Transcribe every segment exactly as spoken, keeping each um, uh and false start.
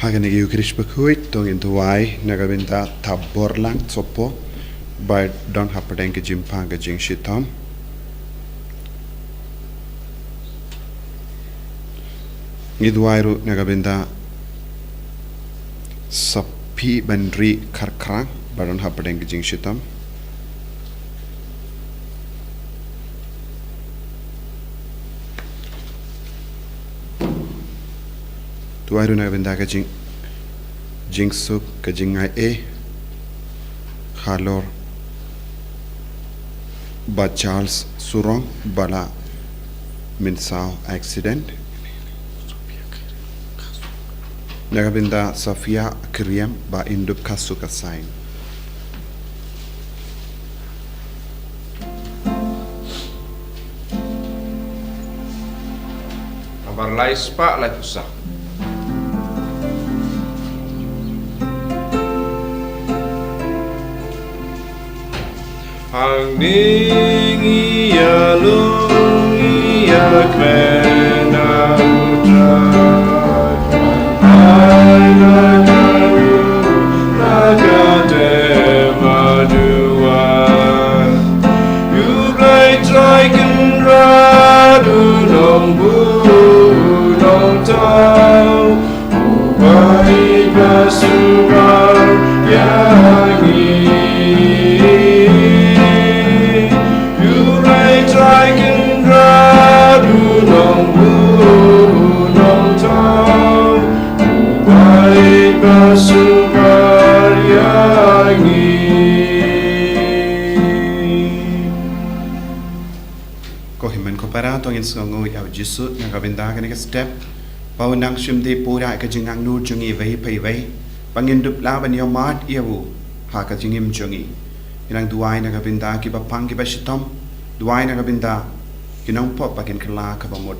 Ha kane ka Eucharist bakhuid to ngin duwai na ka bynta Thaborlang Sopo ba don hapdeng ka jingpang ka jingshitom. Ngi duwai ruh na ka bynta Saphi Banri Kharkrang ba don hapdeng ka jingshitom. Duwai ruh na ka bynta ka jing, jingsuk ka jingai e halor Bah Charles Surong ba la mynsaw accident. Na ka bynta Safia Kriam ba in dup ka suk ka sain. Habar lai spah lai pusa. Hangne ngi ïalong ïakmen ha U Trai. Ai na ka u na ka te maduwai. U Blei Trai Kynrad u nongbuh u nongthaw. Uba ïeit ba sumar ïa ngi. U Blei Trai Kynrad u nongbuh u nongthaw. Uba ïeit ba sumar ïa ngi. Ko hynmen ko para, to ngin sngewnguh ïa U Jisu na ka bynta kane ka step ba u nang shim dei pura ka jingangnud jong ngi iwei pa iwei ba ngin dup lah ban ïohmad ïa u ha ka jingim jong ngi. Ngi nang duwai na ka bynta kiba pang kiba shitom, duwai na ka bynta ki nongpop ba kin kylla kaba mut.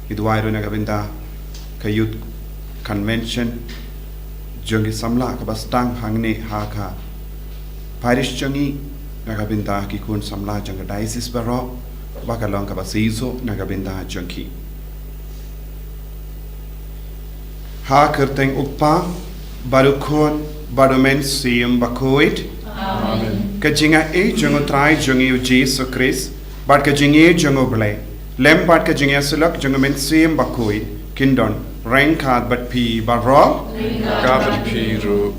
Ngi duwai ruh na ka bynta ka Youth Convention jong ki samla kaba sdang hangne ha ka parish jong ngi, na ka bynta ki khun samla jong ka diocese baroh ba ka long kaba shisha na ka bynta jong ki. Ha ka kyrteng U Kpa bad U Khun bad U Mynsiem Bakhuid. Amen. Ka jingai jong U Trai jong ngi U Jisu Khrist bad ka jingïeit jong U Blei lem bad ka jingïasyllok jong U Mynsiem Bakhuid kin don ryngkat bad phi baroh. Ryngkat bad phi ruh.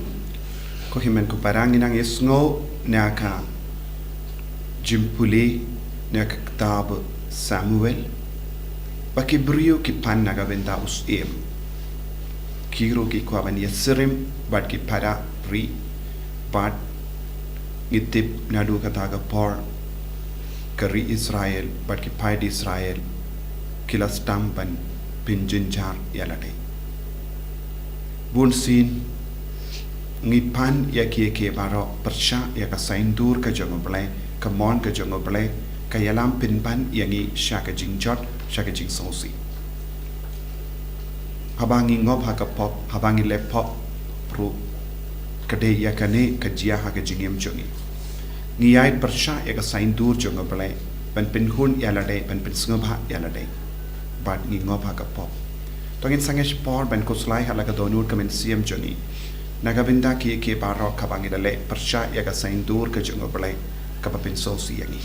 Ko hynmen ko para, ngi nang ïasngew na ka jingpule na ka kitab Samuel ba ki briew ki pan na ka bynta u syiem. Ki ruh ki kwah ban ïasyriem bad ki para ri bad ngi tip naduh kata ka por ka ri Israel bad ki paid Israel ki la sdang ban pynjynjar ïa lade. Bunsien ngi pan ïa kiei kiei baroh pyrshah ïa ka saiñdur ka jong U Blei, ka mon ka jong U Blei ka ïalam pynban ïa ngi sha ka jingjot, sha ka jingsngewsih. Haba ngi ngop ha ka pop, haba ngi leh pop ruh, ka dei ïa kane ka jia ha ka jingim jong ngi. Ngi ïai pyrshah ïa ka saiñdur jong U Blei ban pynhun ïa lade, ban pynsngewbha ïa lade. Bad ngi ngop ha ka pop. To ngin sangeh por ban khuslai ha la ka dohnud ka mynsiem jong ngi na ka bynta kiei kiei baroh kaba ngi da leh pyrshah ïa ka saiñdur ka jong U Blei kaba pynsngewsih ïa ngi.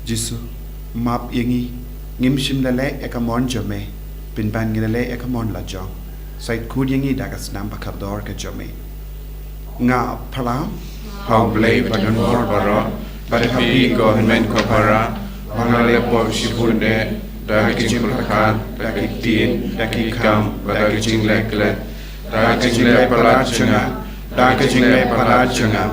Jisu, map ïa ngi, ngim shym la leh ïa ka mon jong me, pynban ngi la leh ïa ka mon la jong. Sa ïeit khuid ïa ngi da ka snam ba kordor ka jong me. Nga phla ha U Blei ba don bor baroh, bad ha phi ko hynmen ko para, ba nga la leh pop shibun de, da ka jingpyrkhat, da ki ktien, da ki kam, bad da ka jingleh klet, da ka jingleh palat jong nga, da ka jingleh palat jong nga,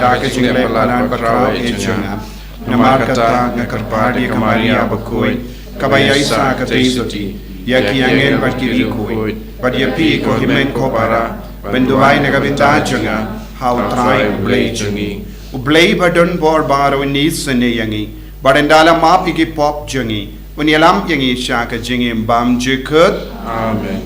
da ka jingleh palat bakhraw ïa jong nga. Namar kata nga kyrpad ïa ka Maria bakhuid, kaba ïaishah katei suti, ïa ki angel bad ki riewkhuid, bad ïa phi ko hynmen ko para, ban duwai na ka bynta jong nga ha U Trai U Blei jong ngi. U Blei ba don bor baroh un isynei ïa ngi, bad un da la map ïa ki pop jong ngi, Un ïalam ïa ngi sha ka jingim bymjukut. Amen.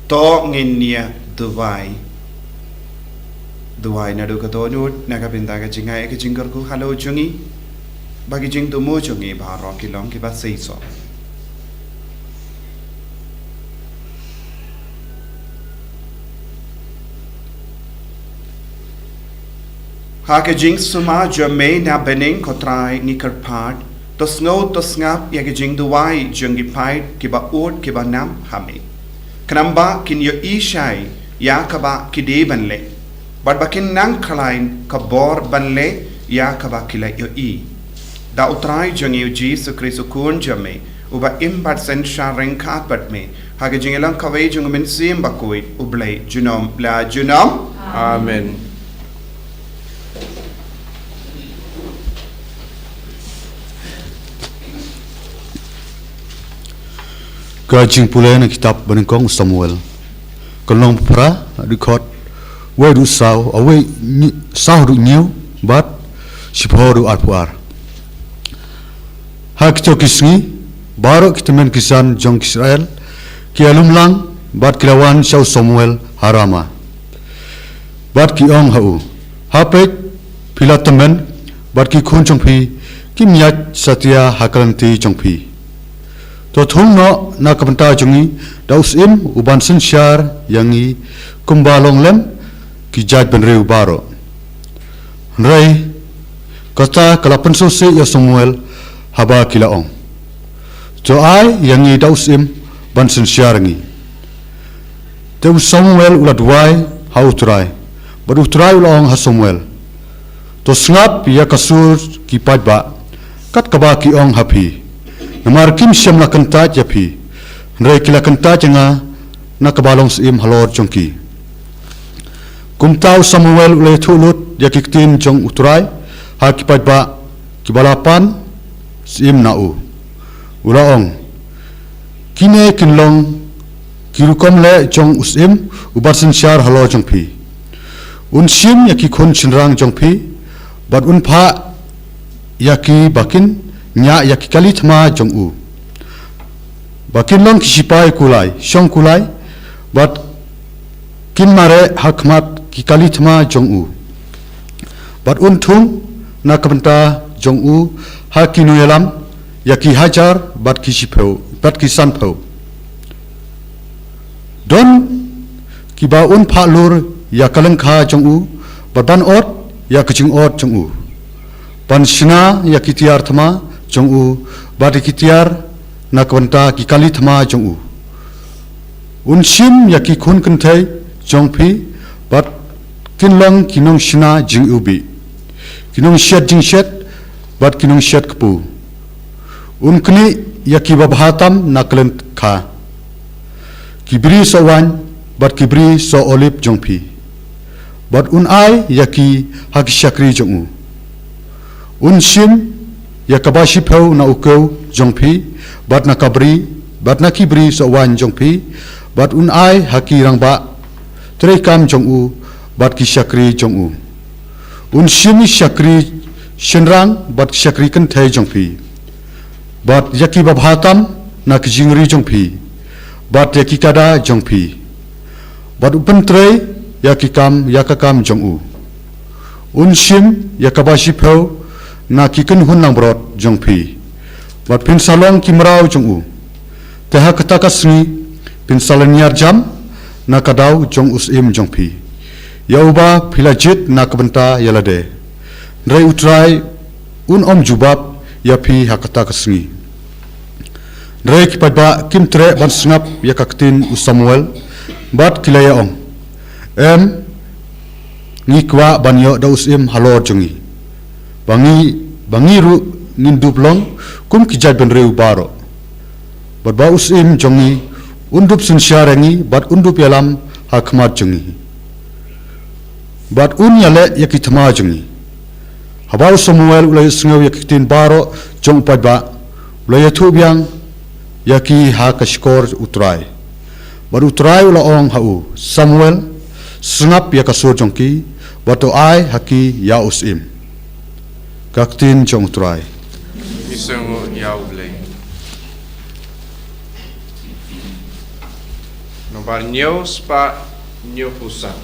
To ngin ïa duwai. Duwai naduh ka dohnud, na ka bynta ka jingai ka jingkyrkhu halor jong ngi, ba ki jingthmu jong ngi baroh ki long kiba seisoh. Ha ka jingsumar jong me na bneng ko Trai ngi kyrpad, to sngew to sngap ïa ka jingduwai jong ki paid kiba ud kiba nam ha me. Khnang ba kin ïohi shai ïa kaba ki dei ban leh, bad ba kin nang khlaiñ ka bor ban leh ïa kaba ki la ïohi. Da u Trai jong ngi u Jisu Khrist u Khun jong me, uba im bad synshar ryngkat bad me ha ka jingïalang kawei jong u Mynsiem Bakhuid, U Blei junom la junom. Amen. Ka jingpule na kitab banyngkong u Samuel. Ka lynnong phra, dkhot wei haduh saw, a wei nyi-, saw haduh hynñiew, bad shiphew haduh arphew ar. Ha kito ki sngi, baroh ki tymmen ki san jong ki Israel ki ïalum lang, bad ki la wan sha u Samuel ha Rama. Bad ki ong ha u, ha peit, phi la tymmen, bad ki khun jong phi kim ïaid satia ha ka lynti jong phi. To thung noh na ka bynta jong ngi da u syiem uban synshar ïa ngi, kumba long lem ki jaitbynriew baroh. Hynrei kata ka la pynsngewsih ïa u Samuel haba ki la ong, to ai ïa ngi da u syiem ban synshar ïa ngi. Te u Samuel u la duwai ha u Trai, bad u Trai u la ong ha Samuel, to sngap ïa ka sur ki paidbah, kat kaba ki ong ha phi. Namar kim shym la kyntait ïa phi, hynrei ki la kyntait ïa nga na kaba long syiem halor jong ki. Kumta u Samuel u la ïathuh lut ïa ki ktien jong u Trai ha ki paidbah kiba la pan syiem na u. U la ong, kine kin long ki rukom leh jong u syiem uban synshar halor jong phi. Un shim ïa ki khun shynrang jong phi, bad un phah ïa ki ba kin ñiah ïa ki kali thma jong u, ba kin long ki shipai kulai, shong kulai, bad kin mareh ha khmat ki kali thma jong u. Bad un thung na ka bynta jong u ha ki nongïalam ïa ki hajar bad ki shiphew bad ki sanphew. Don kiba un phah lur ïa ka lyngkha jong u, bad ban ot ïa ka jingod jong u, ban shna ïa ki tiar thma jong u, bad ïa ki tiar na ka bynta ki kali thma jong u. Un shim ïa ki khun kynthei jong phi, bad kin long ki nongshna jingiwbih, ki nongshet jingshet, bad ki nongshet kpu. Un knieh ïa kiba bha tam na ka lyngkha, ki bri soh waiñ, bad ki bri soh olib jong phi, bad un ai ïa ki ha ki shakri jong u. Un shim ïa kaba shiphew na u kew jong phi, bad na ka bri, bad na ki bri sohwaiñ jong phi, bad un ai ha ki rangbah treikam jong u, bad ki shakri jong u. Un shim ïa ki shakri shynrang bad ki shakri kynthei jong phi, bad ïa ki babha tam na ki jingri jong phi, bad ïa ki kada jong phi, bad u pyntrei ïa ki kam, ïa ka kam jong u. Un shim ïa kaba shiphew na ki kynhun langbrot jong phi, bad phin sa long ki mraw jong u. Te ha kata ka sngi phin sa lynñiar jam na ka daw jong u syiem jong phi, ïa uba phi la jied na ka bynta ïa lade. Hynrei U Trai un ym jubab ïa phi ha kata ka sngi. Hynrei ki paidbah kim treh ban sngap ïa ka ktien u Samuel, bad ki la ïa ong, em, ngi kwah ban ïoh da u syiem halor jong ngi, ba ngi, ba ngi ruh ngin dup long kum ki jaitbynriew baroh, bad ba u syiem jong ngi un dup synshar ïa ngi, bad un dup ïalam ha khmat jong ngi, bad un ïaleh ïa ki thma jong ngi. Haba u Samuel u la ïohsngew ïa ki ktien baroh jong u paidbah, u la ïathuh biang ïa ki ha ka shkor U Trai. Bad U Trai u la ong ha u, Samuel, sngap ïa ka sur jong ki, bad to ai ha ki ïa u syiem. Ka ktien jong U Trai. Ngi sngewnguh ïa U Blei. Nombar hynñiew spah hynñiewphew san.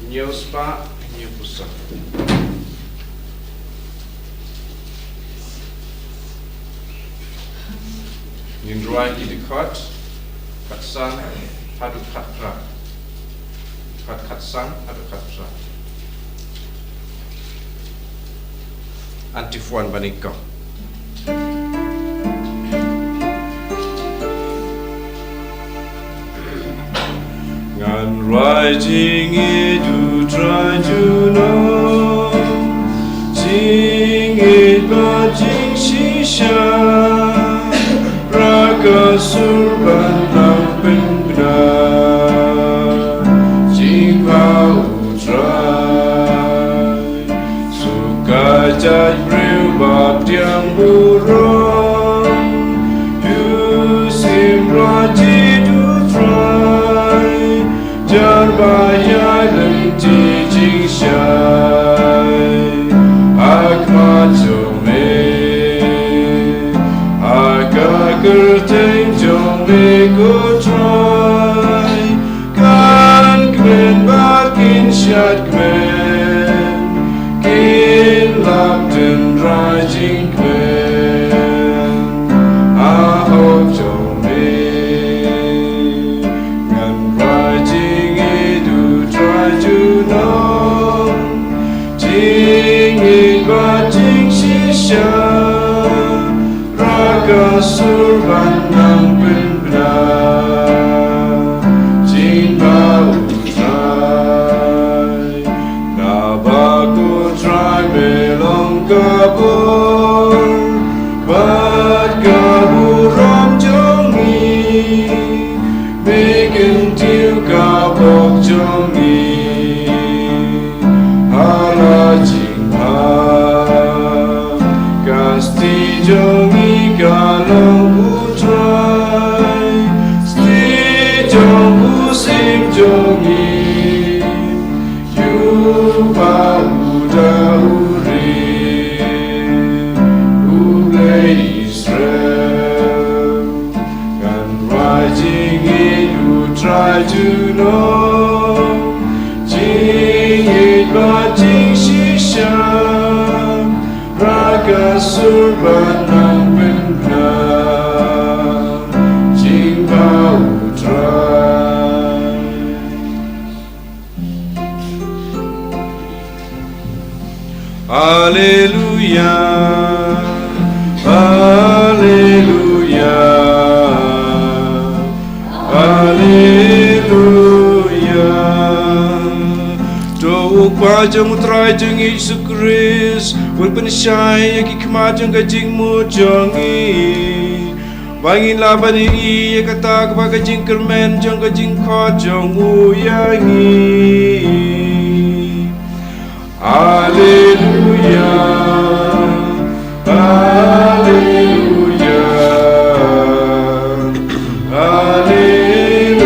Hynñiew spah hynñiewphew san. Ngin rwai ki dkhot khatsan haduh khatphra. Dkhot khatsan haduh khatphra. Antiphon ba nyngkong. Ngan rwai jingïeit U Trai junom, jingïeit bad jingshisha, bad ka sur ban nang pynbna jingpha U Trai. Suka jaitbynriew ba pdiang burom, ïoh sim rajit U Trai, jar ba ïa lynti jingshai ha khmat jong me, ha ka kyrteng jong me ko Trai. Kan kmen bad kin shad kmen, kin lap tynrai jingkmen ha hok jong me. Ngan rwai jingïeit U Trai junom, jingïeit bad jingshisha, bad ka sur ban nang pynbna jingpha U Trai. Naba ko Trai me long ka bor bad ka burom jong ngi, me kyntiew ka bok jong ngi ha la jingpha. Ka sti jong ngi ka long U Trai, sti jong u syiem jong ngi, ïa uba u da u rim, U Blei Israel. Ngan rwai jingïeit U Trai junom, jingïeit bad jingshisha, bad ka sur ban nang pynbna jingpha U Trai. Alleluia, alleluia, alleluia. To U Kpa jong U Trai jong ngi Jisu Khrist un pynshai ïa ki khmat jong ka jingmut jong ngi, ba ngin lah ban ïohi ïa kata kaba ka jingkyrmen jong ka jingkhot jong u ïa ngi. Alleluia, Haleluya. Haleluya.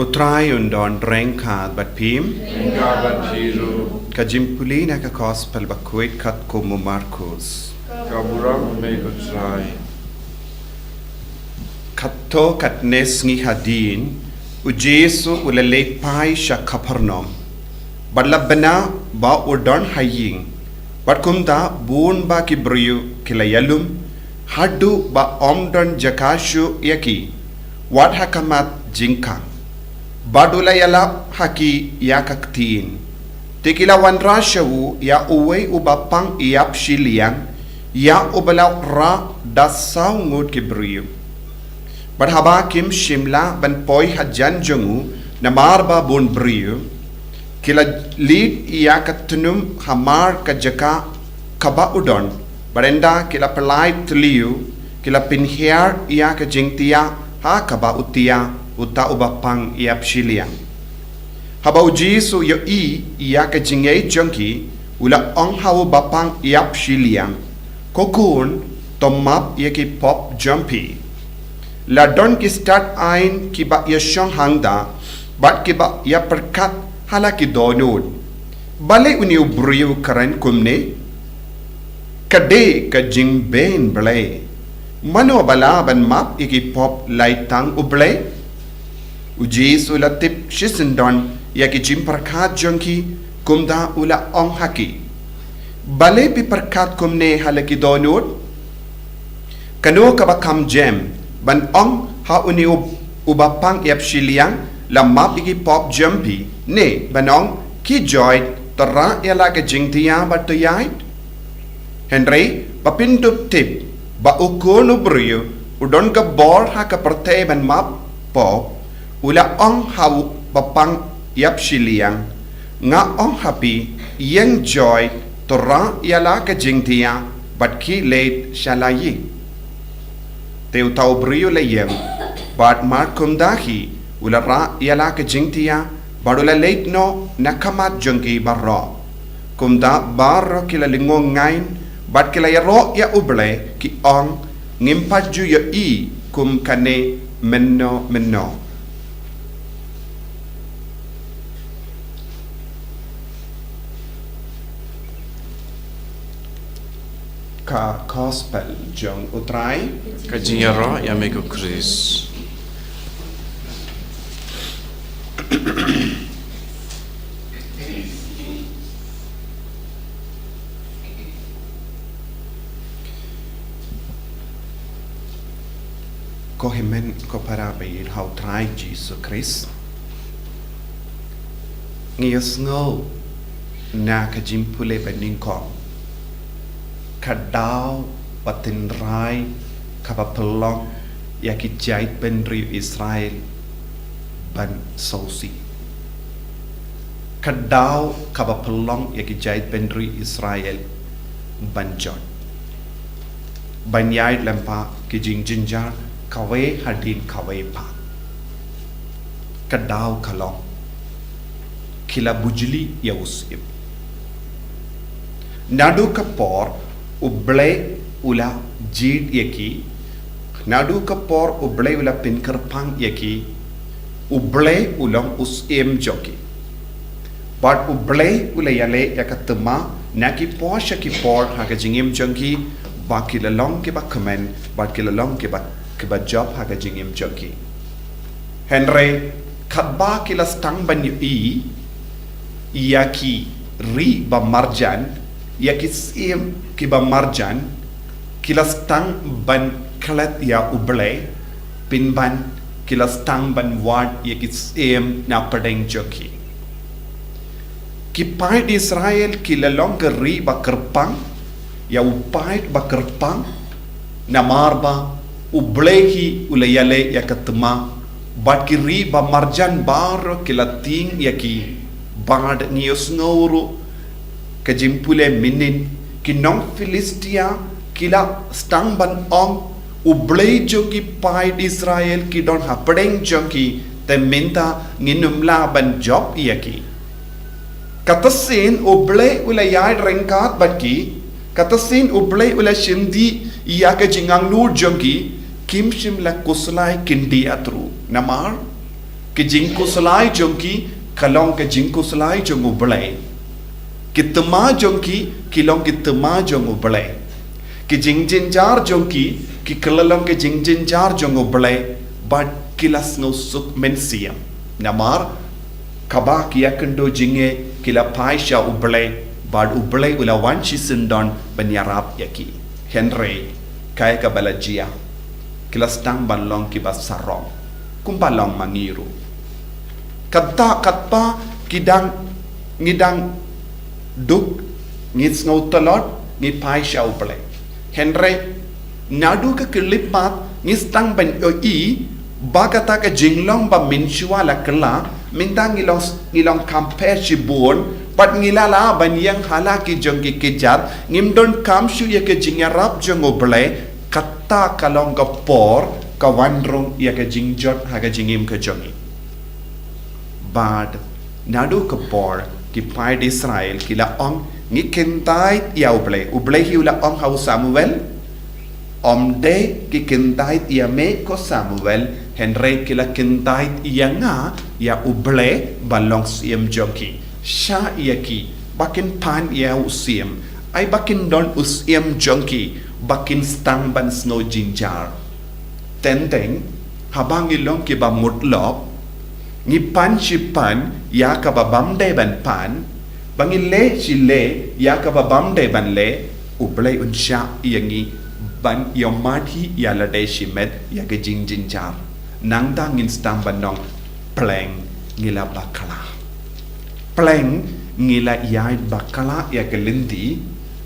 U Trai un don ryngkat bad phi. Ryngkat bad phi ruh. Ka jingpule na ka Gospel bakhuid katkum u Markus. Ka burom ïa me ko Trai. Katto katne sngi hadien, u Jisu u la leit phai sha Kapernaum. Bad la bna ba u don ha ïing. Bad kumta bun bah ki briew ki la ïalum, haduh ba ym don jaka shuh ïa ki, wat ha khmat jingkhang. Bad u la ïalap ha ki ïa ka ktien. Te ki la wanrah sha u ïa uwei uba pang ïap shiliang, ïa uba la rah da saw ngut ki briew. Bad haba kim shym lah ban poi hajan jong u namar ba bun briew, ki la leit ïa ka tnum hamar ka jaka kaba u don. Bad ynda ki la pynlait tliw, ki la pynhiar ïa ka jingtiah ha kaba u tiah uta uba pang ïap shiliang. Haba u Jisu u ïohi ïa ka jingïeit jong ki, u la ong ha uba pang ïap shiliang, ko khun, to map ïa ki pop jong phi. La don ki stad aiñ kiba ïashong hangta, bad kiba ïapyrkhat ha la ki dohnud. Balei une u briew u kren kumne? Ka dei ka jingbeiñ Blei. Mano ba lah ban map ïa ki pop, lait tang U Blei? U Jisu u la tip shisyndon ïa ki jingpyrkhat jong ki, kumta u la ong ha ki, balei phi pyrkhat kumne ha la ki dohnud? Kano kaba kham jem, ban ong ha une u, uba pang ïap shiliang, la map ïa ki pop jong phi, ne ban ong, khie joit, to rah ïa la ka jingtiah bad to ïaid? Hynrei ba phin dup tip ba u Khun u briew u don ka bor ha ka pyrthei ban map pop, u la ong ha uba pang ïap shiliang, nga ong ha phi, ïeng joit, to rah ïa la ka jingtiah bad khie leit sha la ïing. Te uta u briew u la ïeng, bad mar kumta hi u la rah ïa la ka jingtiah, bad u la leit noh na khmat jong ki baroh. Kumta baroh ki la lyngngoh ngaiñ, bad ki la ïaroh ïa U Blei, ki ong, ngim pat ju ïohi kum kane mynno mynno. Ka Gospel jong U Trai. Ka jingïaroh ïa me ko Khrist. Ko hynmen ko para ba ïeit ha U Trai Jisu Khrist. Ngi ïohsngew na ka jingpule ba nyngkong, ka daw ba tynrai kaba pynlong ïa ki jaitbynriew Israel ban sngewsih. Ka daw kaba pynlong ïa ki jaitbynriew Israel ban jot, ban ïaid lyngba ki jingjynjar kawei hadien kawei pat. Ka daw ka long, ki la bujli ïa u syiem. Naduh ka por U Blei u la jied ïa ki, naduh ka por U Blei u la pynkyrpang ïa ki, U Blei u long u syiem jong ki. Bad U Blei u la ïaleh ïa ka thymmai na ki por sha ki por ha ka jingim jong ki, ba ki la long kiba kmen, bad ki la long kiba, kiba jop ha ka jingim jong ki. Hynrei katba ki la sdang ban ïohi ïa ki ri ba marjan, ïa ki syiem kiba marjan, ki la sdang ban klet ïa U Blei, pynban ki la sdang ban wad ïa ki syiem na pdeng jong ki. Ki paid Israel ki la long ka ri ba kyrpang, ïa u paid ba kyrpang, namar ba U Blei hi u la ïaleh ïa ka thymmai, bad ki ri ba marjan baroh ki la tieng ïa ki, bad ngi ïohsngew ruh ka jingpule mynhynnin, ki nong Philistia ki la sdang ban ong, U Blei jong ki paid Israel ki don hapdeng jong ki, te mynta ngin ym lah ban jop ïa ki. Kata sien U Blei u la ïaid ryngkat bad ki, kata sien U Blei u la shim dih ïa ka jingangnud jong ki, kim shym la khuslai kyndit ïa u. Namar, ka jingkhuslai jong ki, ka long ka jingkhuslai jong U Blei. Ki thma jong ki, ki long ki thma jong U Blei. Ki jingjynjar jong ki, ki kylla long ki jingjynjar jong U Blei, bad ki la sngewsuk mynsiem. Namar, kaba ki ïakynduh jingeh, ki la phai sha U Blei, bad U Blei u la wan shisyndon ban ïarap ïa ki. Hynrei, kaei kaba la jia, ki la sdang ban long kiba sarong. Kumba long ma ngi ruh. Kata katba ki dang, ngi dang duk, ngi sngew tlot, ngi phai sha U Blei. Hynrei, naduh ka khyllipmat, ngi sdang ban ïohi, ba kata ka jinglong ba mynshuwa la kylla, mynta ngi long, ngi long kham pher shibun, bad ngi la lah ban ïeng ha la ki jong ki kjat, ngim donkam shuh ïa ka jingïarap jong U Blei, kata ka long ka por, ka wan rung ïa ka jingjot ha ka jingim ka jong ngi. Bad, naduh ka por, ki paid Israel, ki la ong, ngi kyntait ïa U Blei. U Blei hi u la ong ha u Samuel, ym dei ki kyntait ïa me ko Samuel, hynrei ki la kyntait ïa nga, ïa U Blei, ba long Syiem jong ki. Shah ïa ki, ba kin pan ïa u Syiem, ai ba kin don u Syiem jong ki, ba kin sdang ban sngew jynjar. Teng teng, haba ngi long kiba mutlop, ngi pan shi pan, ïa kaba bym dei ban pan, ba ngi leh shi leh, ïa kaba bym dei ban leh, U Blei un shah ïa ngi, ban ïohmad hi ïa lade shimet, ïa ka jingjynjar. Nangta ngin sdang ban ong, pleng, ngi la bakla. Pleng, ngi la ïaid bakla ïa ka lynti,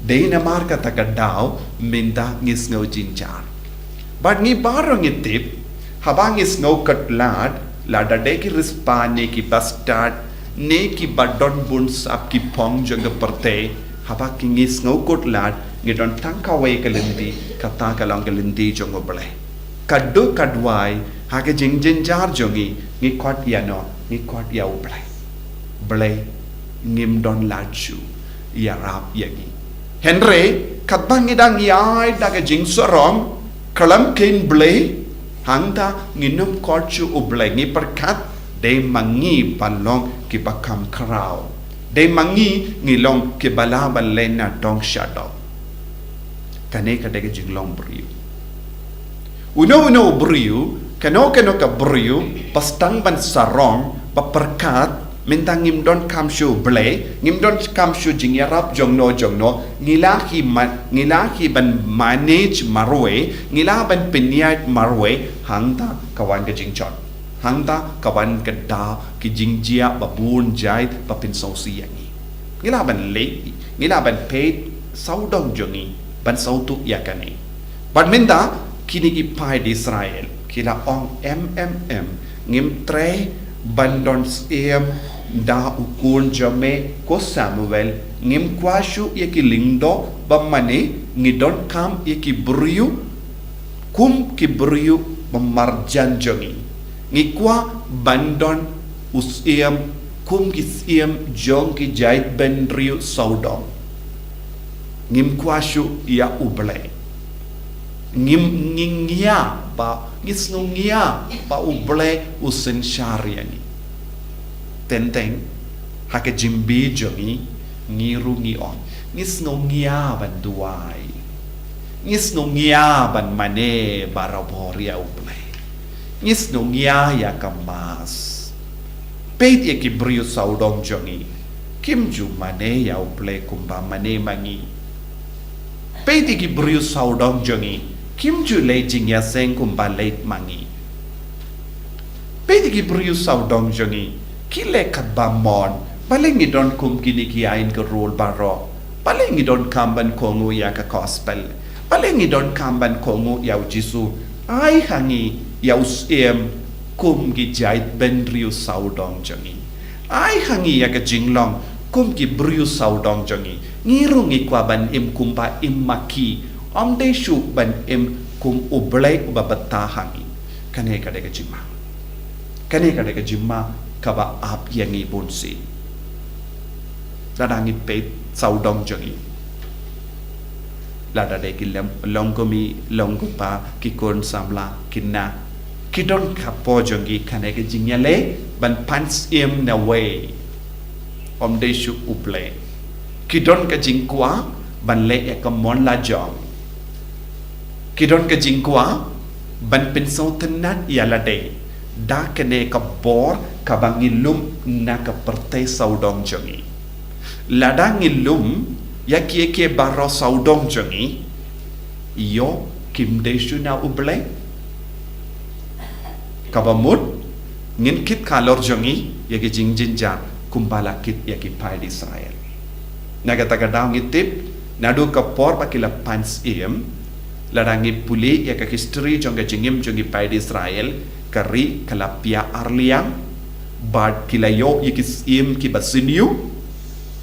dei namar kata ka daw, mynta ngi sngew jynjar. Bad ngi baroh ngi tip, haba ngi sngew khutlad, lada dei ki riewspah ne ki bastad, ne kiba don bun sap ki phong jong ka pyrthei, haba ki ngi sngew khutlad, ngi don tang kawei ka lynti, kata ka long ka lynti jong U Blei. Ka duk ka duwai, ha ka jingjynjar jong ngi, ngi khot ïa no, ngi khot ïa U Blei. Blei, ngim don lad shuh, ïarap ïa ngi. Hynrei, katba ngi dang ïaid da ka jingsarong, khlem kheiñ Blei, hangta ngin ym khot shuh U Blei, ngi pyrkhat, dei ma ngi ba long kiba kham khraw. Dei ma ngi ngi long kiba lah ban leh nadong shadong. Kane ka dei ka jinglong briew. Uno uno u briew, kano kano ka briew, ba sdang ban sarong, ba pyrkhat, mynta ngim donkam shuh U Blei, ngim donkam shuh jingïarap jong no jong no, ngi lah hi ma-, ngi lah hi ban manage marwei, ngi lah ban pynïaid marwei, hangta ka wan ka jingjot. Hangta ka wan ka daw ki jingjia ba bun jait ba pynsngewsih ïa ngi. Ngi lah ban leh, ngi lah ban peit sawdong jong ngi, ban sawdong ïa kane. Bad mynta, kine ki paid Israel, ki la ong em em em, ngim treh ban don syiem da u khun jong me ko Samuel, ngim kwah shuh ïa ki lyngdoh ba mane, ngi donkam ïa ki briew, kum ki briew ba marjan jong ngi. Ngi kwah ban don u syiem, kum ki syiem jong ki jaitbynriew sawdong. Ngim kwah shuh ïa U Blei. Ngim ngi ngia ba, ngi sngew ngia ba U Blei u synshar ïa ngi. Teng teng, ha ka jingbi jong ngi, ngi ruh ngi ong. Ngi sngew ngia ban duwai. Ngi sngew ngia ban mane barabor ïa U Blei. Ngi sngew ngia ïa ka Mass. Peit ïa ki briew sawdong jong ngi. Kim ju mane ïa U Blei kumba mane ma ngi. Peit ïa ki briew sawdong jong ngi. Kim ju leh jingïaseng kumba leh ma ngi. Peit ïa ki briew sawdong jong ngi. Ki leh katba mon. Balei ngi don kum kine ki aiñ ki rul baroh. Balei ngi donkam ban kohnguh ïa ka gospel. Balei ngi donkam ban kohnguh ïa U Jisu. Ai ha ngi ïa u syiem kum ki jaitbynriew sawdong jong ngi. Ai ha ngi ïa ka jinglong kum ki briew sawdong jong ngi. Ngi ruh ngi kwah ban im kumba im ma ki. Ym dei shuh ban im kum U Blei uba batai ha ngi. Kane ka dei ka jingma. Kane ka dei ka jingma kaba ap ïa ngi bunsien. Lada ngi peit sawdong jong ngi, lada dei ki lem, long kmie, long kpa, ki khun samla, ki khynnah, ki don ka por jong ki kane ka jingïaleh ban pan siem na wei, ym dei shuh U Blei. Ki don ka jingkwah ban leh ïa ka mon la jong. Ki don ka jingkwah ban pynsngewtynnad ïa lade da kane ka bor kaba ngi lum na ka pyrthei sawdong jong ngi. Lada ngi lum ïa kiei kiei baroh sawdong jong ngi, ïoh kim dei shuh na U Blei? Kaba mut, ngin kit halor jong ngi ïa ki jingjynjar kumba la kit ïa ki paid Israel. Na kata ka daw ngi tip, naduh ka por ba ki la pan siem, lada ngi pule ïa ka history jong ka jingim jong ki paid Israel, ka ri ka la pia arliang, bad ki la ïoh ïa ki siem kiba sniew,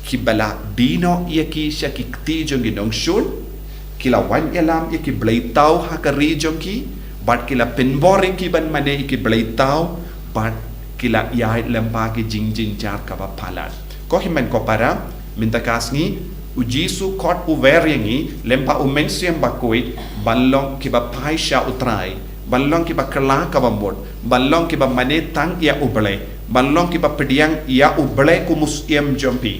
kiba la die noh ïa ki sha ki kti jong ki nongshun, ki la wan ïalam ïa ki bleithaw ha ka ri jong ki, bad ki la pynbor ïa ki ban mane ïa ki bleithaw, bad ki la ïaid lyngba ki jingjynjar kaba palat. Ko hynmen ko para, mynta ka sngi, U Jisu kot u wer ïa ngi lyngba U Mynsiem Bakhuid, ban long kiba phai sha U Trai, ban long kiba kylla kaba mut, ban long kiba mane tang ïa U Blei, ban long kiba pdiang ïa U Blei kum u Siem jong phi,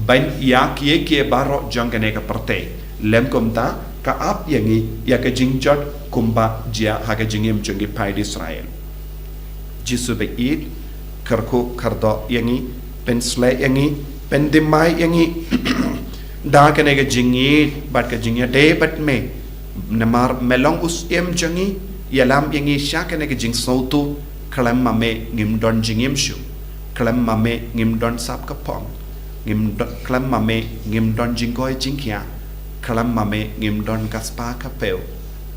ban ïa kiei kiei baroh jong kane ka pyrthei. Lym kumta, ka ap ïa ngi ïa ka jingjot kumba jia ha ka jingim jong ki paid Israel. Jisu ba ïeit, kyrkhu kyrdoh ïa ngi, pynshlei ïa ngi, pynthymmai ïa ngi da kane ka jingïeit bad ka jingïadei bad me. Namar me long u Siem jong ngi, ïalam ïa ngi sha kane ka jingsngewthuh, khlem ma me ngim don jingim shuh, khlem ma me ngim don sap ka phong, ngim don, khlem ma me ngim don jingkoit jingkhiah, khlem ma me ngim don ka spah ka phew,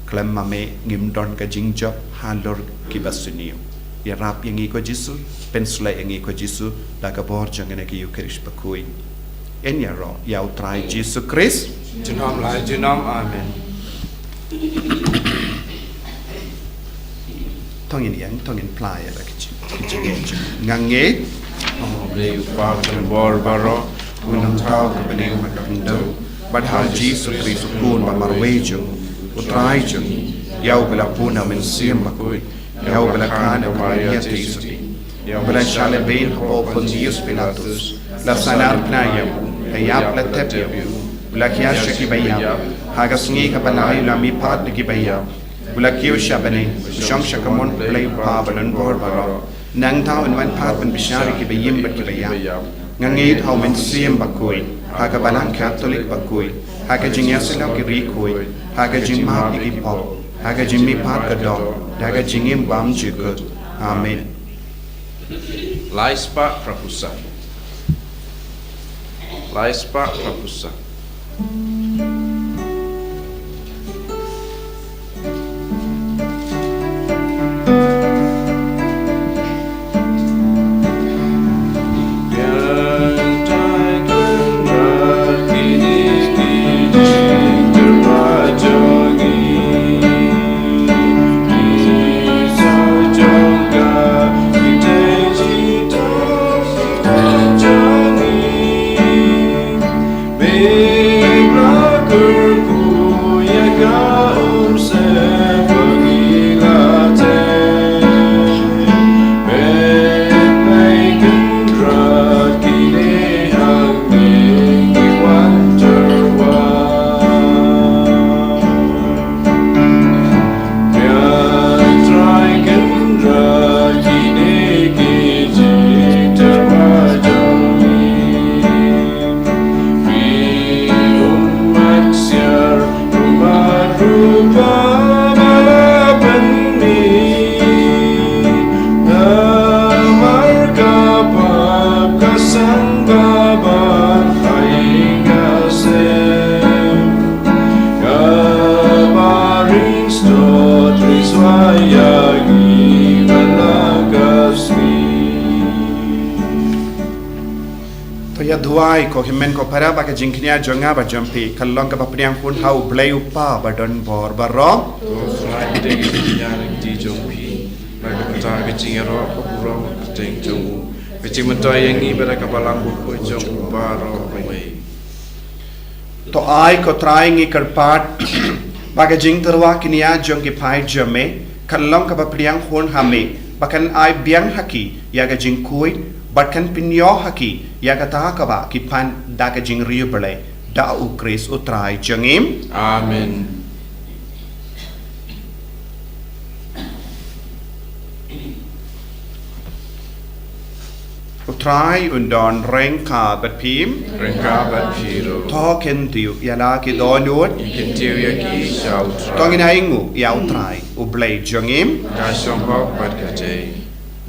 khlem ma me ngim don ka jingjop halor kiba sniew. Ïarap ïa ngi ko Jisu, pynshlei ïa ngi ko Jisu, da ka bor jong kane ka Eukharist bakhuid. Yn ïaroh ïa U Trai Jisu Khrist. Junom la junom, amen. To ngin ïeng, to ngin phla ïa la ki jing, ki jingngeit. Nga ngeit. Blei u Kpa ba don bor baroh, u Nongthaw uba bniah ha ka khyndew, bad ha U Jisu Khrist u Khun ba marwei jong, U Trai jong ngi, ïa uba la pun da U Mynsiem Bakhuid, ïa uba la kha na ka Maria Theisotti, ïa uba la shah lehbeiñ hapoh Pontius Pilatus, la sahnarphna ïa u, la ïap la thep ïa u, u la khia sha kiba ïap, ha ka sngi kaba lai u la mihpat na kiba ïap, u la kiew sha bneng, u shong sha kamon U Blei u Kpa ba don bor baroh. Nangta un wan pat ban bishar ïa kiba im bad kiba ïap. Nga ngeit ha U Mynsiem Bakhuid, ha ka Balang Katholik bakhuid, ha ka jingïasyllok ki riewkhuid, ha ka jingmap ïa ki pop, ha ka jingmihpat ka doh, ha ka jingim bymjukut. Amen. Lai spah phra phew san. Lai spah phra phew san. To ïa duwai ko hynmen ko para ba ka jingkñia jong nga bad jong phi kan long kaba pdiang hun ha U Blei U Kpa ba don bor baroh. To sngewbha ïa ka jingkñia jong phi, ba ka bynta ka jingïaroh ka burom ka kyrteng jong u. Ka jingmyntoi ïa ngi bad ka balang bakhuid jong u baroh uwei. To ai ko Trai ngi kyrpad ba ka jingtyrwa kñia jong ki paid jong me kan long kaba pdiang hun ha me, ba kan ai biang ha ki ïa ka jingkhuid bad kan pynïoh ha ki ïa kata kaba ki pan da ka jingriewblei, da u Khrist u Trai jong ngi. Amen. U Trai un don ryngkat bad phi. Ryngkat bad phi ruh. To kyntiew ïa la ki dohnud. Ngi kyntiew ïa ki sha u Trai. To ngin ainguh ïa u Trai u Blei jong ngi. Ka shong hok bad ka dei.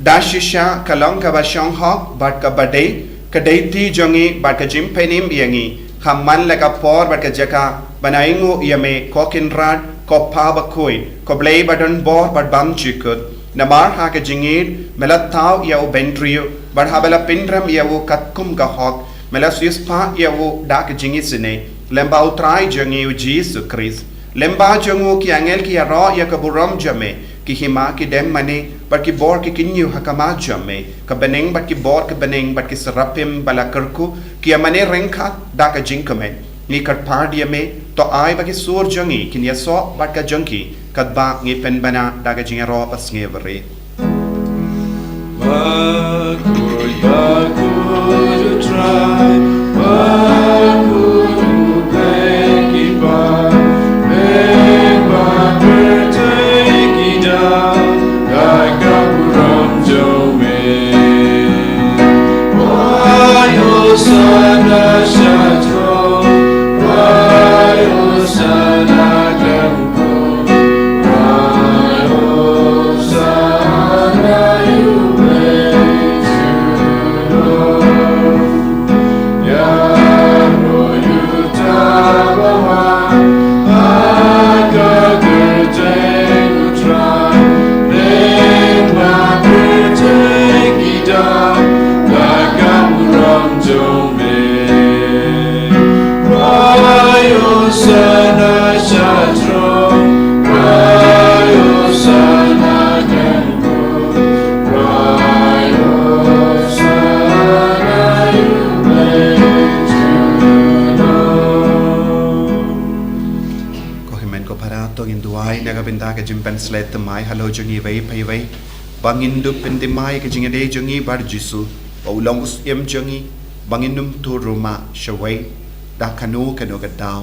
Da shisha ka long kaba shong hok bad kaba dei, ka dei ti jong ngi bad ka jingpynim ïa ngi, ha man la ka por bad ka jaka, ban ainguh ïa me ko Kynrad, ko Pa bakhuid, ko Blei ba don bor bad bymjukut. Namar ha ka jingïeid me la thaw ïa u bynriew, bad haba la pynrem ïa u katkum ka hok, me la siewspah ïa u da ka jingisynei, lem bad u Trai jong ngi u Jisu Khrist. Lem bad jong u ki angel ki ïaroh ïa ka burom jong me, ki hima ki dem mane bad ki bor ki kynñiew ha khmat jong me, ka bneng bad ki bor ka bneng bad ki serapim ba la kyrkhu ki ïa mane ryngkat da ka jingkmen. Ngi kyrpad ïa me, to ai ba ki sur jong ngi kin ïasoh bad ka jong ki, katba ngi pynbna da ka jingïaroh basngewrit. Bakhuid, bakhuid u Trai, bakhuid u Blei ki paidbah, ba pyrthei ki dang da ka burom jong me. Wai Hosana sha throne, wai Hosana dang Ko hynmen ko para, to ngin duwai na ka bynta ka jingpynshlei thymmai halor jong ngi iwei pa iwei, ba ngin dup pynthymmai ka jingïadei jong ngi bad u Jisu, ba u long u Syiem jong ngi, ba ngin ym tur ruh mah shawei da kano kano ka daw,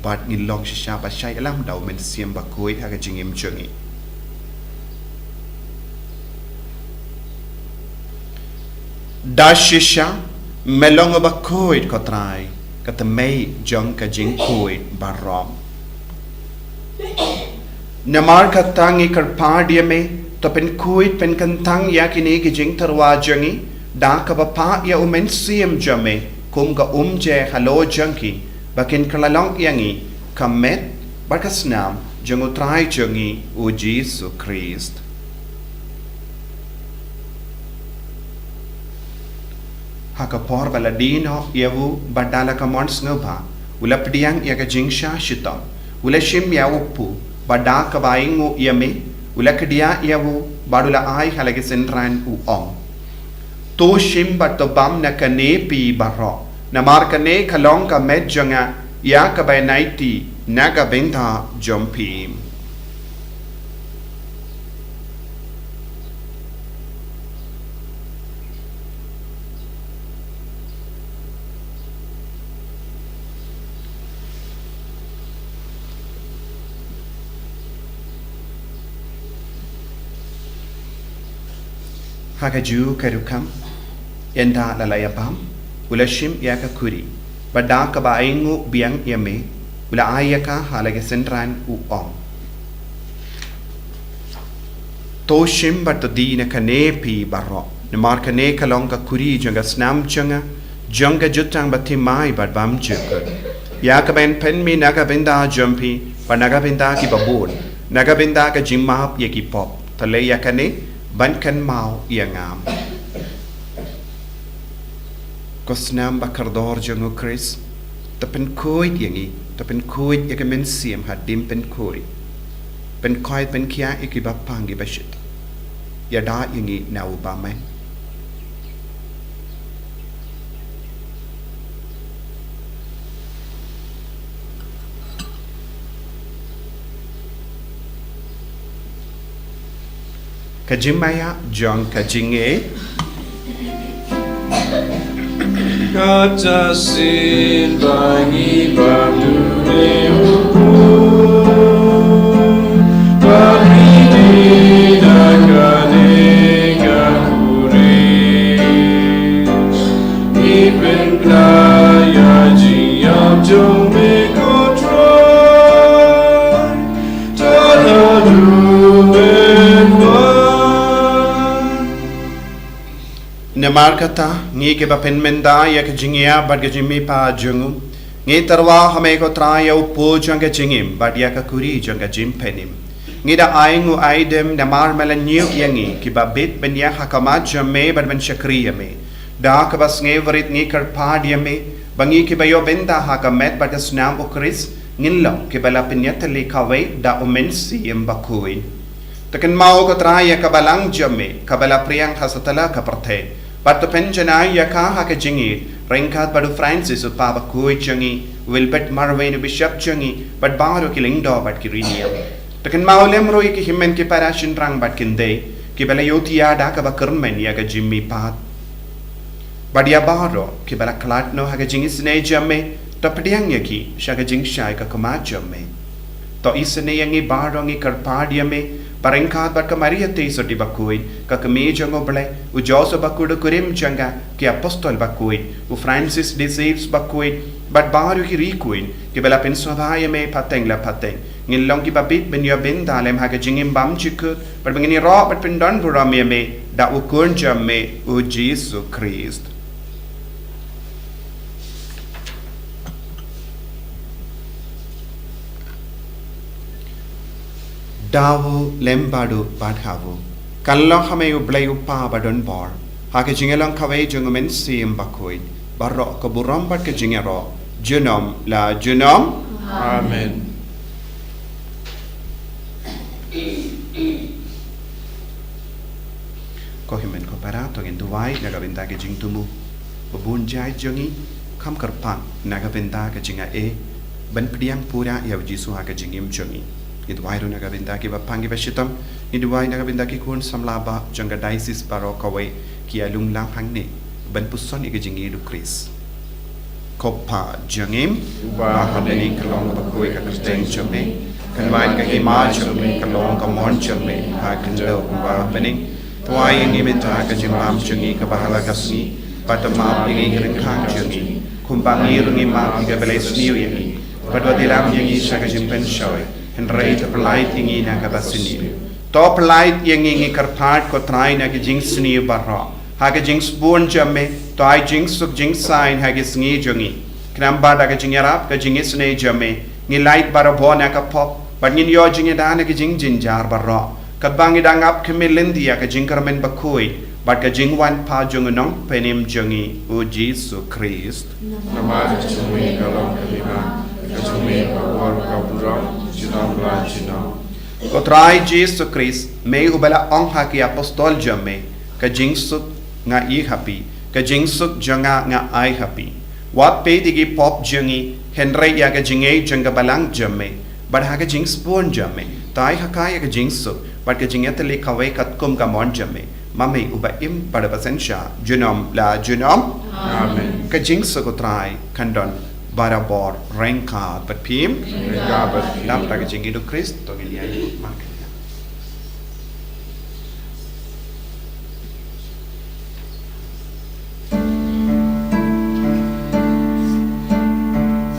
bad ngin long shisha ba shah ïalam da u Mynsiem Bakhuid ha ka jingim jong ngi. Da shisha me long uba khuid ko Trai, ka thymmei jong ka jingkhuid baroh. Namar kata ngi kyrpad ïa me, to pynkhuid pynkyntang ïa kine ki jingtyrwa jong ngi da kaba phah ïa u Mynsiem jong me kum ka umjer halor jong ki, ba kin kylla long ïa ngi ka met bad ka snam jong u Trai jong ngi u Jisu Khrist. Ha ka por ba la die noh ïa u bad da la ka mon sngewbha, u la pdiang ïa ka jingshah shitom, u la shim ïa u kpu, bad da kaba ainguh ïa me, u la kdiah ïa u, bad u la ai ha la ki synran, u ong: To shim bad to bam na kane phi baroh, namar kane ka long ka met jong nga, ïa kaba ïanaiti na ka bynta jong phi. Ha kajuh ka rukom, ynda la la ïabam, u la shim ïa ka khuri, bad da kaba ainguh biang ïa me, u la ai ïa ka ha la ki synran, u ong: To shim bad to die na kane phi baroh, namar kane ka long ka khuri jong ka snam jong nga, jong ka jutang bathymmai bad bymjukut, ïa kaba yn pynmih na ka bynta jong phi bad na ka bynta kiba bun, na ka bynta ka jingmap ïa ki pop. To leh ïa kane ban kynmaw ïa nga. Ko snam ba kordor jong u Khrist, to pynkhuid ïa ngi, to pynkhuid ïa ka mynsiem hadien pynkhuid. Pynkhuid pynkhiah ïa kiba pang kiba shitom. Ïada ïa ngi na u bymman. Ka jingmaïa jong ka jingngeit. Kata shisien ba ngi bam dune u Trai, ba ngi dei da kane ka khuri. Ngi pynbna ïa ka jingïap jong me ko Trai. Namar kata, ngi kiba pynmynda ïa ka jingïap bad ka jingmihpat jong u, ngi tyrwa ha me ko Trai ïa u po jong ka jingim bad ïa ka khuri jong ka jingpynim. Ngi da ai nguaidem namar me la ñiew ïa ngi kiba bit ban ïaid ha khmat jong me bad ban shakri ïa me. Da kaba sngewrit ngi kyrpad ïa me ba ngi kiba ïoh bynta ha ka met bad ka snam u Khrist ngin long kiba la pynïatylli kawei da u Mynsiem Bakhuid. To kynmaw ko Trai ïa ka balang jong me kaba la pdiang ha satlak ka pyrthei, bad to pynjanai ïa ka ha ka jingïeit ryngkat bad u Francis u Papa bakhuid jong ngi, u Wilbert Marwein u Bishop jong ngi, bad baroh ki lyngdoh bad ki riewniam. To kynmaw lem ruh ïa ki hynmen ki para shynrang bad kynthei kiba la ïohthiah da kaba kyrmen ïa ka jingmihpat. Bad ïa baroh kiba la khlad noh ha ka jingisynei jong me, to pdiang ïa ki sha ka jingshai ka khmat jong me. To isynei ïa ngi baroh, ngi kyrpad ïa me ba ryngkat bad ka Maria Theisotti bakhuid, ka Kmie jong u Blei, u Joseph bakhuid u kurim jong ka, ki apostol bakhuid, u Francis de Sales bakhuid, bad baroh ki riewkhuid kiba la pynsngewbha ïa me pateng la pateng, ngin long kiba bit ban ïoh bynta lem ha ka jingim bymjukut, bad ba ngin ïaroh bad pyndonburom ïa me da u Khun jong me u Jisu Khrist. Daw u lem bad u bad ha u. Kan long ha me u Blei u Kpa badonbor, ha ka jingïalong kawei jong u Mynsiem Bakhuid, baroh ka burom bad ka jingïaroh junom la junom. Amen. Ko hynmen ko para, to ngin duwai na ka bynta ka jingthmu. Ba bun jait jong ngi kham kyrpang na ka bynta ka jingaiei ban pdiang pura ïa u Jisu ha ka jingim jong ngi. Ngi duwai ruh na ka bynta kiba pang kiba shitom. Ngi duwai na ka bynta ki khun samla ba jong ka diocese baroh kawei ki ïalum lang hangne ban puson ïa ka jingïeit u Khrist. Ko Kpa jong ngi uba ha bneng, ka long bakhuid ka kyrteng jong me, kan wan ka hima jong me, kan long ka mon jong me ha khyndew kumba ha bneng. To ai ïa ngi mynta ka jingbam jong ngi kaba ha la ka sngi, bad to map ïa ngi ki ryngkang jong ngi kumba ngi ruh ngi map ïa kiba la sniew ïa ngi, bad wat ïalam ïa ngi sha ka jingpynshoi, hynrei to pyllait ïa ngi na kaba sniew. To pyllait ïa ngi, ngi kyrpad ko Trai, na ka jingsniew baroh. Ha ka jingsbun jong me, to ai jingsuk jingsaiñ ha ka sngi jong ngi. Khnang ba da ka jingïarap ka jingisynei jong me, ngi lait barabor na ka pop, bad ngin ïoh jingïada na ka jingjynjar baroh, katba ngi dang ap khmih lynti ïa ka jingkyrmen bakhuid bad ka jingwan pat jong u Nongpynim jong ngi u Jisu Khrist. Namar ka jong me ka long ka hima, ka jong me ka bor, ka burom, junom la junom. Ko Trai Jisu Khrist, me uba la ong ha ki apostol jong me, ka jingsuk nga ai ha phi, ka jingsuk jong nga nga ai ha phi. Wat peit ïa ki pop jong ngi, hynrei ïa ka jingngeit jong ka balang jong me, bad ha ka jingsbun jong me, to ai ha ka ïa ka jingsuk bad ka jingïatylli kawei katkum ka mon jong me, ma me uba im bad uba synshar junom la junom. Amen. Ka jingsuk u Trai kan don barabor ryngkat bad phi. Ryngkat bad phi. Namar ka jingïeit u Khrist, to ngin ïa ïeng.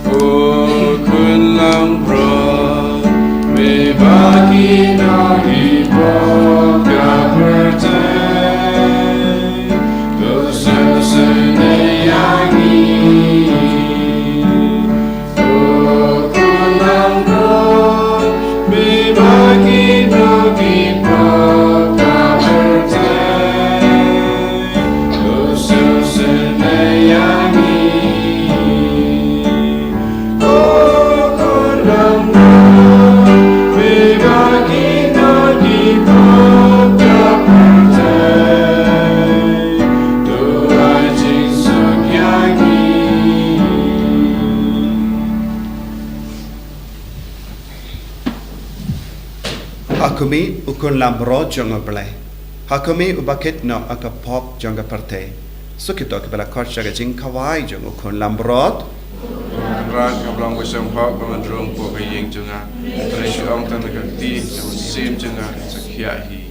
O Khun langbrot, me ba ki nongïalam pop ka pyrthei, to sngewsynei ïa ngi. Ha khmih, u Khun langbrot jong u Blei. Ha khmih uba kit noh ïa ka pop jong ka pyrthei. Suk ïa kito kiba la khot sha ka jingkhawai jong u khun langbrot. Kynrad, nga long ba sngewbha ba ngan rung hapoh ka ïing jong nga. Hynrei shu ong tang da ka kti, ka mynsiem jong nga kan sa khiah hi.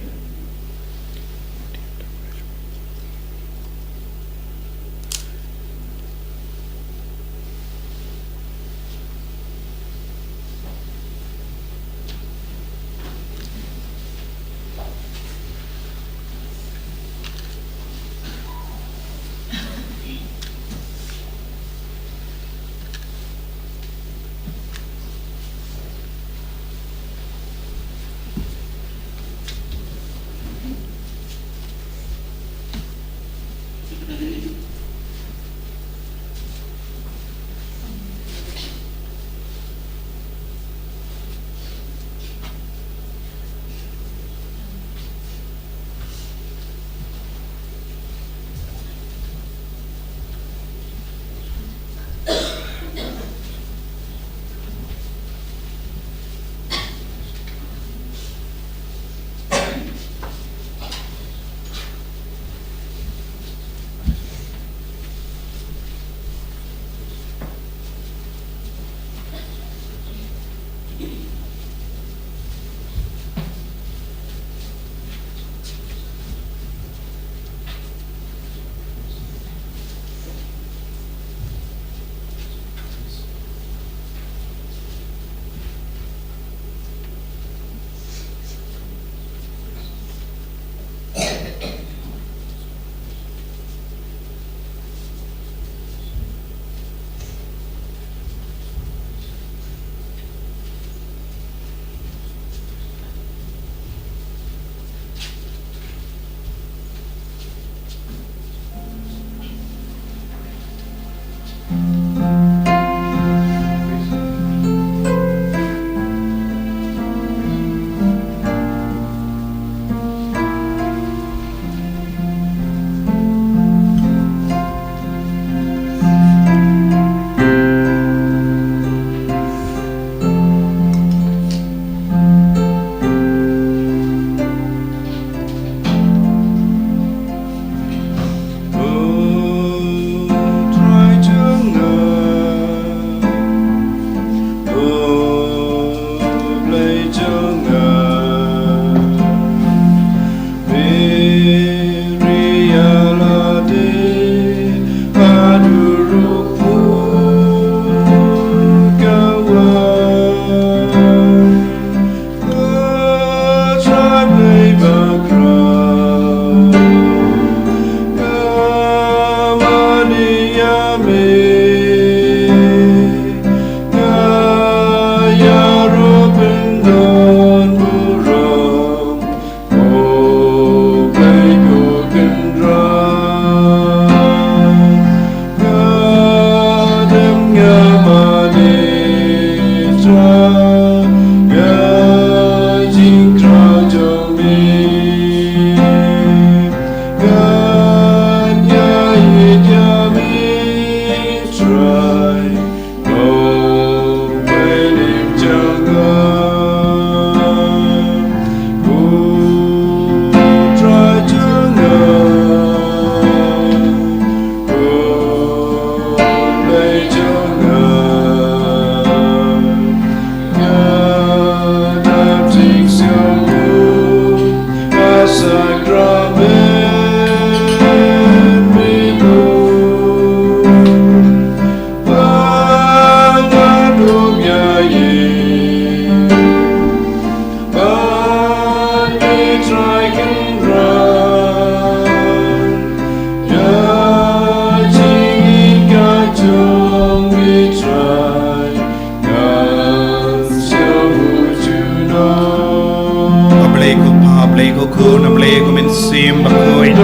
A Blei ko Pa, A Blei ko Khun, A Blei ko Mynsiem Bakhuid.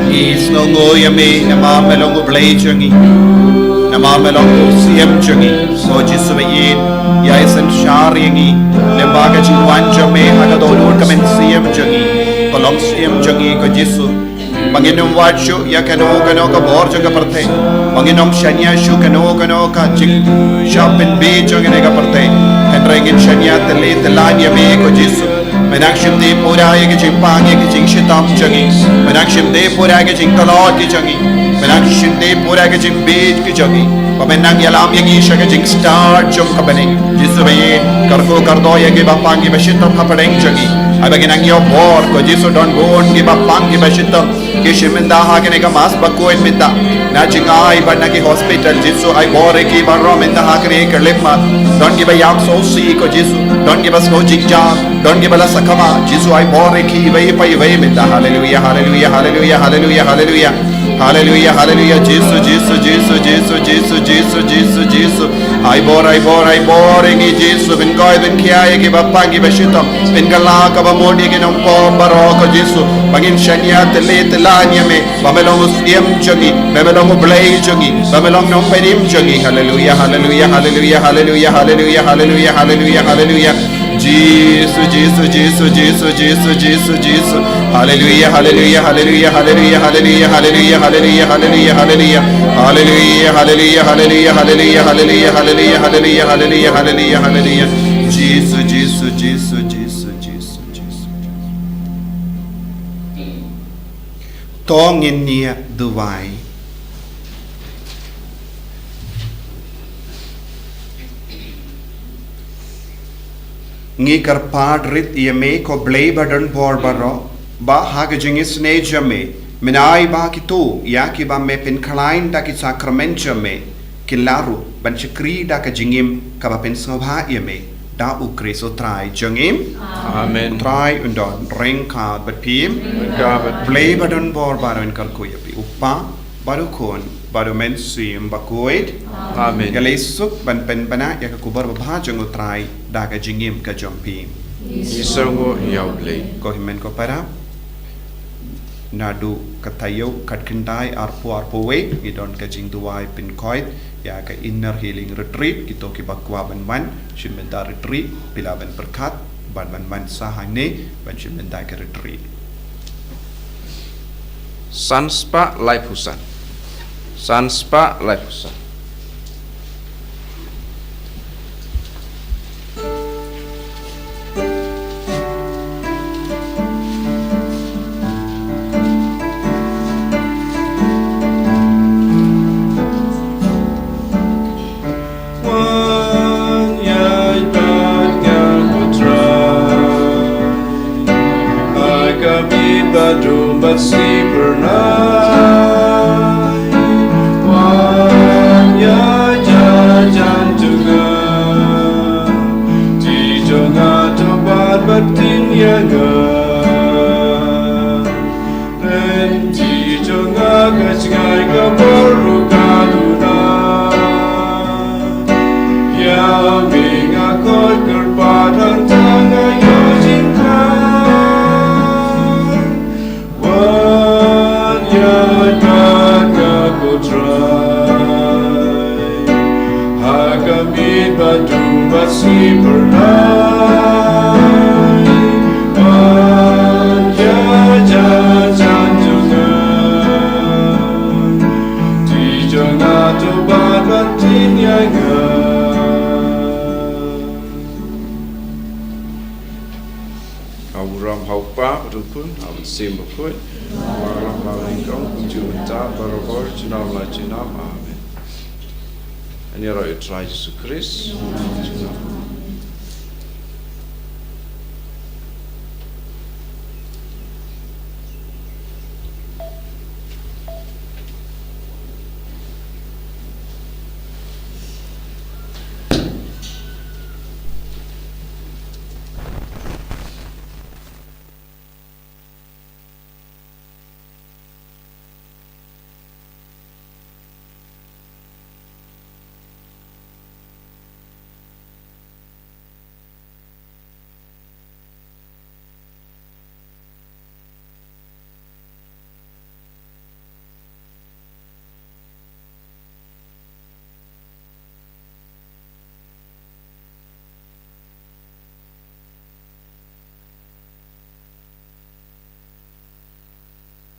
Ngi sngewnguh ïa me namar me long U Blei jong ngi. Namar me long U Siem jong ngi. Ko Jisu ba ïeit, ïa i synshar ïa ngi lyngba ka jingwan jong me ha ka dohnud ka mynsiem jong ngi. Ko Longsiem jong ngi ko Jisu. Ba ngin ym wad shuh ïa kano kano ka bor jong ka pyrthei. Ba ngin ym shaniah shuh kano kano ka jingshah pynbeit jong kane ka pyrthei. Hynrei ngin shaniah tylli tyllan ïa me ko Jisu. Men nang shim dei pura ïa ki jingpang ïa ki jingshitom jong ngi. Men nang shim dei pura ïa ki jingtlot ki jong ngi. Men nang shim dei pura ïa ki jingbieit ki jong ngi. Ba men nang ïalam ïa ngi sha ka jingstad jong ka bneng. Jisu ba ïeit, kyrkhu kyrdoh ïa kiba pang kiba shitom hapdeng jong ngi. Ai ba ngin nang ïoh bor, ko Jisu, don bun kiba pang kiba shitom. Ki shim mynta ha kane ka Mass bakhuid mynta na jingai bad na ki hospital, Jisu, ai bor ïa ki baroh mynta ha kane ka lipmat. Don kiba ïap sngewsih, ko Jisu, don kiba sngew jingjar, don kiba la sakma, Jisu, ai bor ïa ki iwei pa iwei mynta. Haleluia, haleluia, haleluia, haleluia, haleluia. Haleluia, haleluia, Jisu, Jisu, Jisu, Jisu, Jisu, Jisu, Jisu. Ai bor, ai bor, ai bor ïa ngi, Jisu, pynkoit pynkhia ïa kiba pang kiba shitom. Pynkylla kaba mut ïa ki nongpop baroh, ko Jisu, ba ngin shaniah tylli tyllan ïa me, ba me long u Syiem jong ngi, ba me long u Blei jong ngi, ba me long Nongpynim jong ngi. Haleluia, haleluia, haleluia, haleluia, haleluia, haleluia, haleluia, haleluia. Jisu, Jisu, Jisu, Jisu, Jisu, Jisu, Jisu. Haleluia, haleluia, haleluia, haleluia, haleluia, haleluia, haleluia, haleluia, haleluia. Haleluia, haleluia, haleluia, haleluia, haleluia, haleluia, haleluia, haleluia, haleluia, haleluia. Jisu, Jisu, Jisu, Jisu, Jisu, Jisu. To ngin ïa duwai. Ngi kyrpad rit ïa me, ko Blei ba don bor baroh, ba ha ka jingisynei jong me, men ai ba kito ïa kiba me pynkhlaiñ da ki sakramen jong me, kin lah ruh ban shakri da ka jingim kaba pynsngewbha ïa me, da U Khrist U Trai jong ngi. Amen. U Trai un don ryngkat bad phi. Ryngkat bad phi. Blei ba don bor baroh un kyrkhu ïa phi, U Kpa, bad U Khun, bad U Mynsiem Bakhuid. Amen. Nga leit suk ban pynbna ïa ka khubor babha jong U Trai da ka jingim ka jong phi. Ngi sngewnguh ïa U Blei. Ko hynmen ko para, naduh ka taïew khatkhyndai arphew arphew wei ngi don ka jingduwai pynkoit ïa ka Inner Healing Retreat. Kito kiba kwah ban wan shim bynta retreat, phi lah ban pyrkhat bad ban wan sa hangne ban shim bynta ka retreat. San spah laiphew san. San spah laiphew san. Wan ïaid bad nga, ko Trai, ha ka miet ba dum bad sngewbha. Wan ïaid jan jan jong nga, ti jong nga to bat bad tin ïa nga. Lynti jong nga ka jngai ka bor ruh ka duna. Ïa me nga koit kyrpad hangta nga ïoh jingkhan. Wan ïaid bad nga, ko Trai, ha ka miet ba dum bad sngewbha. Wan ïaid jan jan jong nga, ti jong nga to bat bad tin ïa nga. Ha u burom ha u Kpa, bad u Khun, bad u Mynsiem Bakhuid. Baroh ba nyngkong, kumjuh mynta, barabor, junom la junom. Amen. Ngi ïaroh ïa u Trai Jisu Khrist.